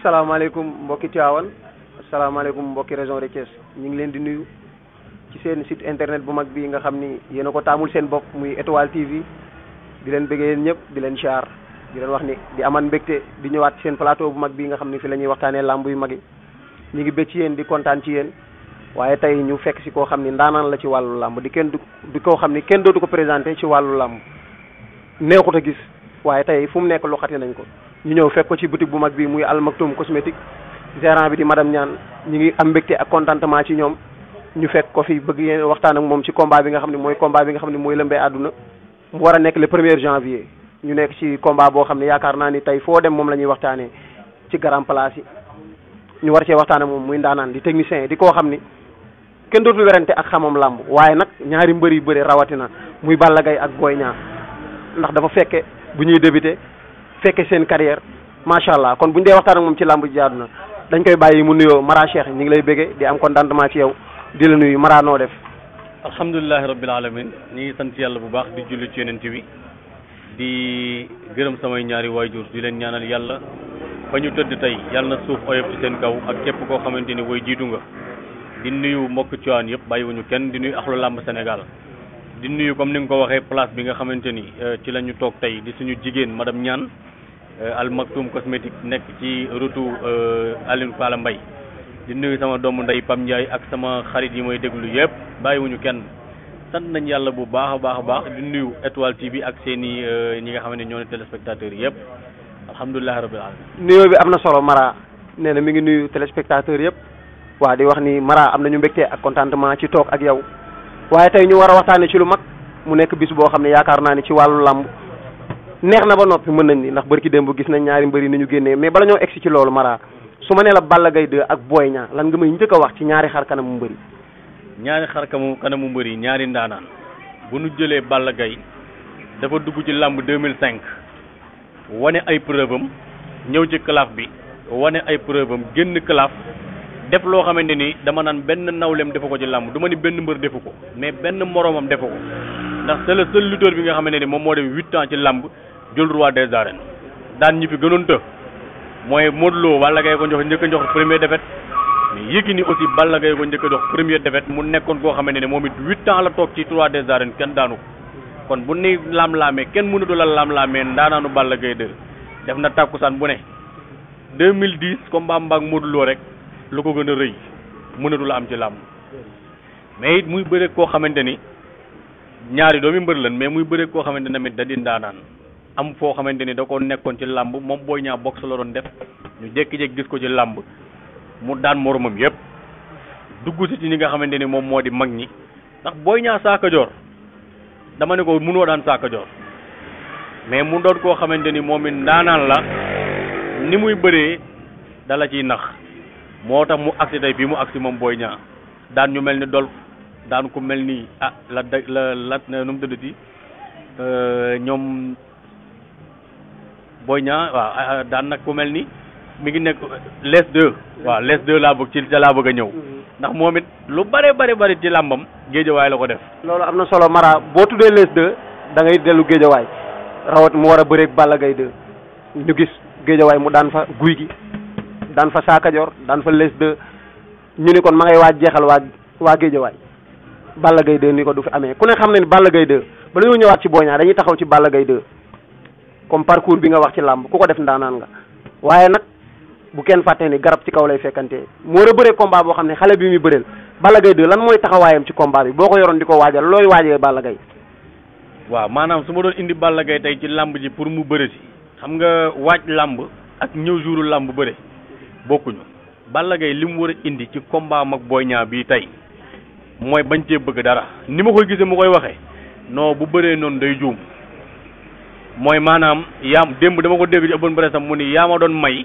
asalaamaaleykum mbokki Tivaouane asalaamaaleykum mbokki région de Thiès ñu ngi leen di nuyu ci seen site internet bu mag bi nga xam ni yéen a ko taamul seen bopp muy Étoile TV di leen bëggee yéen ñëpp di leen char di leen wax ni di aman mbégte di ñëwaat ci seen plateau bu mag bi nga xam ni fi la ñuy waxtaanee làmb yu mag yi ñu ngi bég ci yéen di kontaan ci yéen waaye tey ñu fekk si koo xam ni ndaanaan la ci wàllu làmb di koo xam ni kenn dootu ko présenté ci wàllu làmb neexut a gis waaye tey fu mu nekk loxati nañ ko ñu ñëw fekk ko ci boutique bu mag bi muy Al Maktoum cosmétique gérant bi di madame Niane ñu ngi am mbégte ak contentement ci ñoom ñu fekk ko fi bëgg yéen waxtaan ak moom ci combat bi nga xam ne mooy combat bi nga xam ne mooy lëmbee àdduna mu war a nekk le 1er janvier ñu nekk ci combat boo xam ne yaakaar naa ni tey foo dem moom la ñuy waxtaanee ci grand place yi ñu war cee waxtaan ak moom muy ndaanaan di technicien di koo xam ni kenn dootul werante ak xamam làmb waaye nag ñaari mbër yu bëri rawatina muy Balla Gaye ak Boy Niang ndax dafa fekke bu ñuy débuté fekke seen carrière macha allah kon bu ñu dee waxtaan ak moom ci làmb ji jaadu na dañ koy bàyyi mu nuyoo Mara Cheikh ñu ngi lay béggee di am contentement ci yow di la nuyu Mara noo def. alhamdulilahi rabbil alamin ñu ngi sant yàlla bu baax di julli ci yonent bi di gërëm samay ñaari waajur di leen ñaanal yàlla ba ñu tëdd tey yàlla na suuf oyof ci seen kaw ak képp koo xamante ni way jiitu nga di nuyu mbokk Tivaouane yëpp bàyyiwuñu kenn di nuyu axlu làmb Sénégal di nuyu comme ni nga ko waxee place bi nga xamante ni ci la ñu toog tey di suñu jigéen madame Niane Al Maktoum cosmétique nekk ci route Aline Fala Mbaye di nuyu sama doomu ndey Pam Ndiaye ak sama xarit yi may déglu yëpp bàyyiwuñu kenn sant nañ yàlla bu baax a baax a baax di nuyu Étoile TV ak seen i ñi nga xam ne ñoo ne téléspectateurs yëpp alhamdulilah rabbil alamin nuyoo bi am na solo Mara nee na mi ngi nuyu téléspectateurs yëpp waa di wax ni Mara am nañu mbégte ak contentement ci toog ak yow waaye tey ñu war a waxtaane ci lu mag mu nekk bis boo xam ne yaakaar naa ni ci wàllu làmb neex na ba noppi mën nañ ni ndax bërki démb gis nañ ñaari mbëri ni ñu génnee mais bala ñoo egsi ci loolu Mara su ma nee la Balla Gaye 2 ak Boy Niang lan nga may njëkk a wax ci ñaari xar kanamu mbëri ñaari xar kanamu mbëri ñaari ndaanaan bu nu jëlee Balla Gaye dafa dugg ci làmb 2005 wane ay preuve am ñëw ci claf bi wane ay preuve am génn claf def loo xamante ni dama naan benn nawleem defu ko ci làmb du ma ni benn mbër defu ko mais benn moroomam defu ko ndax c'est le seul lutteur bi nga xamante ni moom moo def 8 ans ci làmb jël roi des arènes daan ñi fi gënoon të mooy Modou Lo Balla Gaye ko njëkk a jox première défaite mais Yékini aussi Balla Gaye ko njëkk a jox première défaite mu nekkoon koo xamante ne moom it 8 ans la toog ci roi des arènes kenn daanu ko kon bu ni laam-laamee kenn mënatu la laam-laamee ndaanaanu Balla Gaye 2 def na tàkkusaan bu ne 2010 combat mbaag Modou Lo rek lu ko gën a rëy mënatu la am ci làmb mais it muy bëre koo xamante ni ñaari doomi mbër lan mais muy bëre koo xamante ne tamit da di ndaanaan am foo xamante ni da ko nekkoon ci làmb moom Boy Niang boxe la doon def ñu jékki-jékki gis ko ci làmb mu daan moromam yëpp dugg si ci ñi nga xamante ni moom moo di mag ñi ndax Boy Niang Saaka Joor dama ne ko mënoo daan Saaka Joor mais mu doon koo xamante ni moom it ndaanaan la ni muy bëree dala ciy nax moo tax mu agsi tey fii mu agsi moom Boy Niang daan ñu mel ni Dolf daan ku mel ni nu mu tëddati ñoom Boy Niang waaw daan nag ku mel ni mi ngi nekk les 2 waaw les 2 laa bëgg ci laa bëgg a ñëw ndax moom it lu bari ci làmbam géejawaay la ko def. loolu am na solo Mara boo tuddee les 2 da ngay dellu géejawaay rawat mu war a bëreeg Balla Gaye 2 ñu gis géejawaay mu daan fa guy gi daan fa Saaka Joor daan fa les 2 ñu ni kon ma ngay waaj jeexal waa géejawaay Balla Gaye 2 ni ko du fi amee ku ne xam ne ni Balla Gaye 2 ba dañoo ñëwaat ci Boy Niang dañuy taxaw ci Balla Gaye 2 comme parcours bi nga wax ci làmb ku ko def ndaanaan nga waaye nag bu kenn fàttee ni garab ci kaw lay fekkantee mu war a bëree combat boo xam ne xale bi muy bëreel Balla Gaye 2 lan mooy taxawaayam ci combat bi boo ko yoroon di ko waajal looy waajee Balla Gaye waaw maanaam su ma doon indi Balla Gaye tey ci làmb ji pour mu bëre si xam nga waaj làmb ak ñëw jouru làmb bëre bokkuñu Balla Gaye li mu war a indi ci combat am ak Boy Niang bii tey mooy bañ cee bëgg dara ni ma koy gisee mu koy waxee non bu bëree noonu day juum mooy maanaam yaam démb dama ko dégg ci ëppoon bëre sam mu ni yaa ma doon may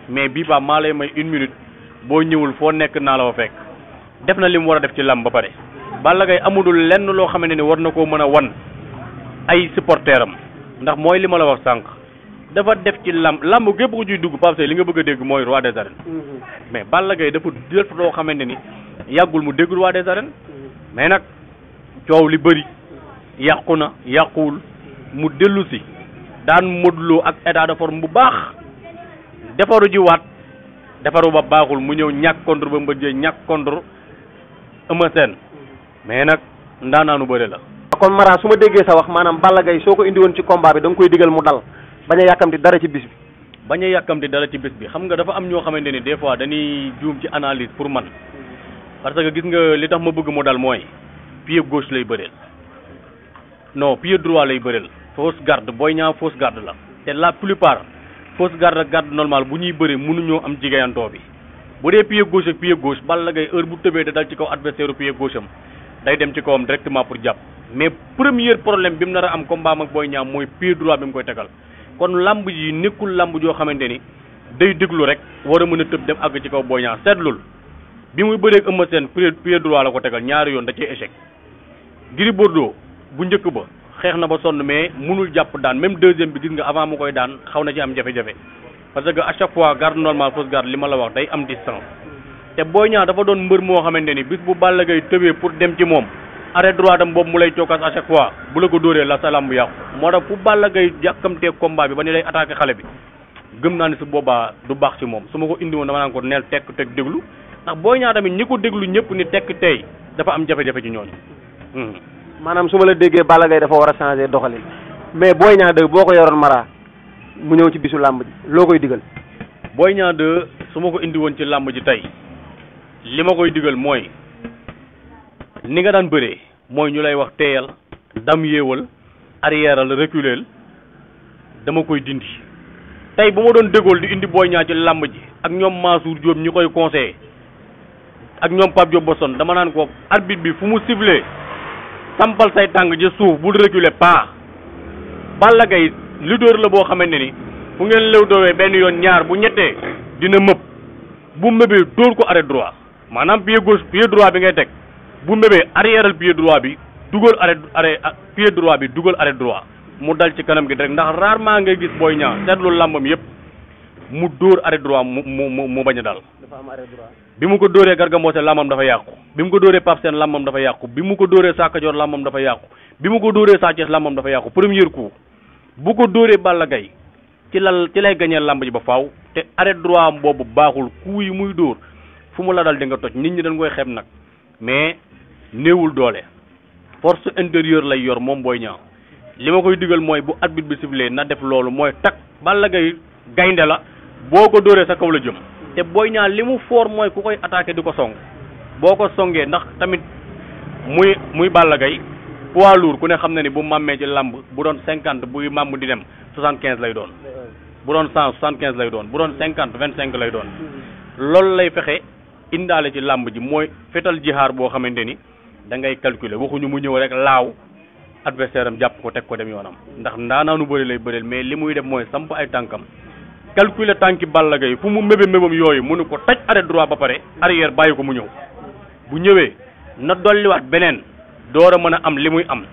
mais bii ba maa lay may 1 minute boo ñëwul foo nekk naa la fa fekk def na li mu war a def ci làmb ba pare Balla Gaye amudul lenn loo xamante ni war na koo mën a wan ay supporteram ndax mooy li ma la wax sànq dafa def ci làmb gépp ko ciy dugg Pape Seye li nga bëgg a dégg mooy roi des arènes mais Balla Gaye dafa def loo xamante ni yàggul mu dégg roi des arènes mais nag coow li bëri yàqu na yàquwul mu dellu si daan Modou Lo ak état de forme bu baax defaru ji waat defaru ba baaxul mu ñëw ñàkk contre Bombardier ñàkk contre Eumeu Sène mais nag ndaanaanu bëre la. kon Mara su ma déggee sa wax maanaam Balla Gaye soo ko indi woon ci combat bi da nga koy digal mu dal bañ a yàkkamti dara ci bis bi. bañ a yàkkamti dara ci bis bi xam nga dafa am ñoo xamante ni des fois dañuy juum ci analyse pour man parce que gis nga li tax ma bëgg mu dal mooy pied gauche lay bëreel non pied droit lay bëreel fausse garde Boy Niang fausse garde la te la plupart fausse garde ak garde normale bu ñuy bëri mënuñoo am jigéeyantoo bi bu dee pied gauche ak pied gauche Balla Gaye heure bu tëbee da dal ci kaw adversaire pied gauche am day dem ci kawam directement pour jàpp mais premier problème bi mu nar a am combat ak Boy Niang mooy pied droit bi mu koy tegal kon lamb ji nekkul lamb joo xamante ni day déglu rek war a mën a tëb dem àgg ci kaw Boy Niang seetlul bi muy bëreeg Eumeu Sène pied droit la ko tegal ñaari yoon da cee échec. Gris Bordeaux bu njëkk ba xeex na ba sonn mais mënul jàpp daan même deuxième bi gis nga avant mu koy daan xaw na ci am jafe-jafe parce que à chaque fois garde normale fausse garde li ma la wax day am distance te Boy Niang dafa doon mbër moo xamante ni bis bu Balla Gaye tëbee pour dem ci moom arrêt droit am boobu mu lay cokkas à chaque fois bu la ko dóoree la sa lamb yàqu moo tax fu Balla Gaye jàkkamtee combat bi ba ni lay attaqué xale bi gëm naa ne su boobaa du baax ci moom su ma ko indi woon dama naan ko neel tekk teg déglu ndax Boy Niang tamit ñi ko déglu ñëpp ni tekk tey dafa am jafe-jafe ci ñooñu. maanaam su ma la déggee Balla Gaye dafa war a changer doxalin mais Boy Niang 2 boo ko yoroon Mara mu ñëw ci bisu làmb ji loo koy digal. Boy Niang 2 su ma ko indi woon ci làmb ji tey li ma koy digal mooy ni nga daan bëree mooy ñu lay wax teeyal dam yéewal arrièreal reculeel dama koy dindi tey bu ma doon dégool di indi Boy Niang ci làmb ji ak ñoom Mansour Diop ñi koy conseillé ak ñoom Pape Diop Boston dama naan ko arbitre bi fu mu sifflé sampal say tàng ci suuf bul reculer pas Balla Gaye leader la boo xamante ni fu ngeen lew doowee benn yoon ñaar bu ñettee dina mëb bu mëbee dóor ko arrêt droit maanaam pied gauche pied droit bi ngay teg bu mëbee arrièreal pied droit bi dugal arrêt pied droit bi dugal arrêt droit mu dal ci kanam gi rek ndax rarement ngay gis Boy Niang seetlu làmbam yëpp mu dóor arrêt droit mu bañ a dal. dafa am arrêt droit. bi mu ko dóoree Garga Mbossé làmbam dafa yàqu bi mu ko dóoree Pape Sène làmbam dafa yàqu bi mu ko dóoree Sa Cadior làmbam dafa yàqu bi mu ko dóoree Sa Thiès làmbam dafa yàqu premier coup bu ko dóoree Balla Gaye ci lay gañee làmb ji ba faaw te arrêt droit am boobu baaxul coup yi muy dóor fu mu la dal di nga toj nit ñi dañ koy xeeb nag mais néewul doole force intérieure lay yor moom Boy Niang li ma koy digal mooy bu arbitre bi sifflé na def loolu mooy tak Balla Gaye gaynde la boo ko dóoree sa kaw la jëm te Boy Niang li mu foor mooy ku koy attaqué di ko song boo ko songee ndax tamit muy Balla Gaye poids lourd ku ne xam na ni bu màmmee ci làmb bu doon 50 buy màmm di dem 75 lay doon bu doon 100 75 lay doon bu doon 50 25 lay doon loolu lay fexe indaale ci làmb ji mooy fetal jihaar boo xamante ni da ngay calculer waxuñu mu ñëw rek laaw adversaire am jàpp ko teg ko dem yoonam ndax ndaanaanu bëri lay bëreel mais li muy def mooy samp ay tànkam calculer tànki Balla Gaye fu mu mébam yooyu mënu ko taj arrêt droit ba pare arrière bàyyi ko mu ñëw bu ñëwee na dolliwaat beneen door a mën a am li muy am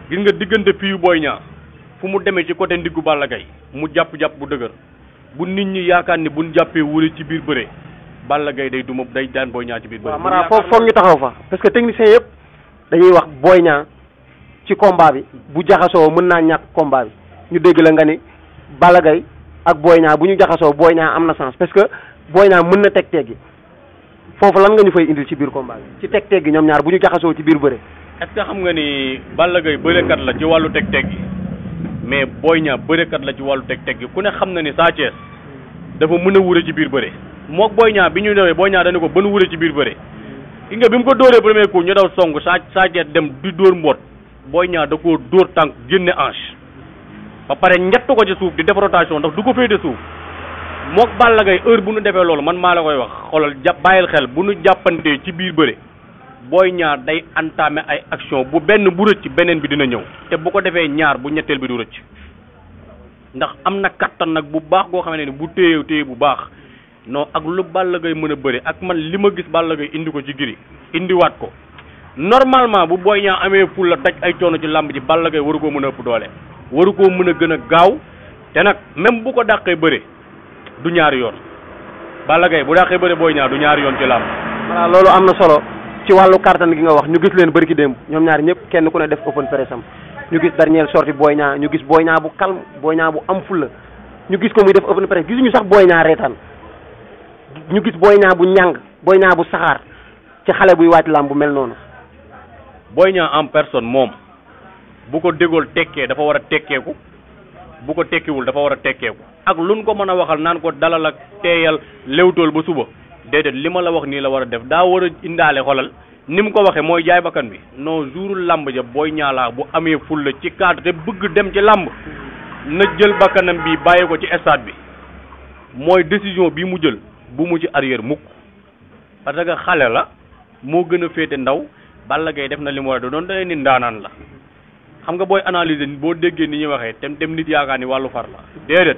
gis nga diggante fii Boy Niang fu mu demee ci côté ndiggu Balla Gaye mu jàpp-jàpp bu dëgër bu nit ñi yaakaar ni buñ jàppee wuri ci biir bëre Balla Gaye day duma day daan Boy Niang ci biir bëre. waaw Mara foog ñu taxaw fa parce que technicien yëpp dañuy wax Boy Niang ci combat bi bu jaxasoo mën naa ñàkk combat bi ñu dégg la nga ni Balla Gaye ak Boy Niang bu ñu jaxasoo Boy Niang am na sens parce que Boy Niang mën na teg teggi foofu lan nga ñu fay indil ci biir combat bi ci teg teggi ñoom ñaar bu ñu jaxasoo ci biir bëre. est-ce que xam nga ni Balla Gaye bërekat la ci wàllu teg teggi mais Boy Niang bërekat la ci wàllu teg teggi ku ne xam na ni Sa Thiès dafa mën a wure ci biir bëre mook Boy Niang bi ñu ñëwee Boy Niang dañu ko bën wure ci biir bëre gi nga bi mu ko dóoree premier coup ñu daw song Sa Thiès dem di dóor mboot Boy Niang da koo dóor tànk génne hanche ba pare ñett ko ci suuf di def rotation ndax du ko féete suuf mook Balla Gaye heure bu nu defee loolu man maa la koy wax xoolal bàyyil xel bu nu jàppantee ci biir bëre Boy Niang day entamé ay action bu benn bu rëcc beneen bi dina ñëw te bu ko defee ñaar bu ñetteel bi du rëcc ndax am na kattan nag bu baax goo xamante ne bu téye bu baax non ak lu Balla Gaye mën a bëre ak man li ma gis Balla Gaye indi ko ci giri indiwaat ko normalement bu Boy Niang amee ful la daj ay coono ci làmb ji Balla Gaye waru koo mën a ëpp doole waru koo mën a gën a gaaw te nag même bu ko dàqee bëre du ñaari yoon Balla Gaye bu dàqee bëre Boy Niang du ñaari yoon ci làmb. voilà loolu am na solo ci wàllu kartan gi nga wax ñu gis leen bëri ki démb ñoom ñaar ñëpp kenn ku ne def open press am ñu gis dernière sortie Boy Niang ñu gis Boy Niang bu calme Boy Niang bu am fulla ñu gis ko muy def open press gisuñu sax Boy Niang reetaan ñu gis Boy Niang bu ñàng Boy Niang bu saxaar ci xale buy waaj làmb bu mel noonu. Boy Niang en personne moom bu ko dégool tekkee dafa war a tekkeeku bu ko tekkiwul dafa war a tekkeeku ak luñ ko mën a waxal naan ko dalal ak teeyal léewtool ba suba déedéet li ma la wax nii la war a def daa war a indaale xolal ni mu ko waxee mooy jaay bakkan bi non jourul làmb ja Boy Niang laa bu amee fulla ci cadre te bëgg dem ci làmb na jël bakkanam bi bàyyi ko ci stade bi mooy décision bi mu jël bu mu ci arrière mukk parce que xale la moo gën a féete ndaw Balla Gaye def na li mu war a doon da ni ndaanaan la xam nga booy analyser boo déggee ni ñuy waxee tem nit yaakaar ni wàllu far la déedéet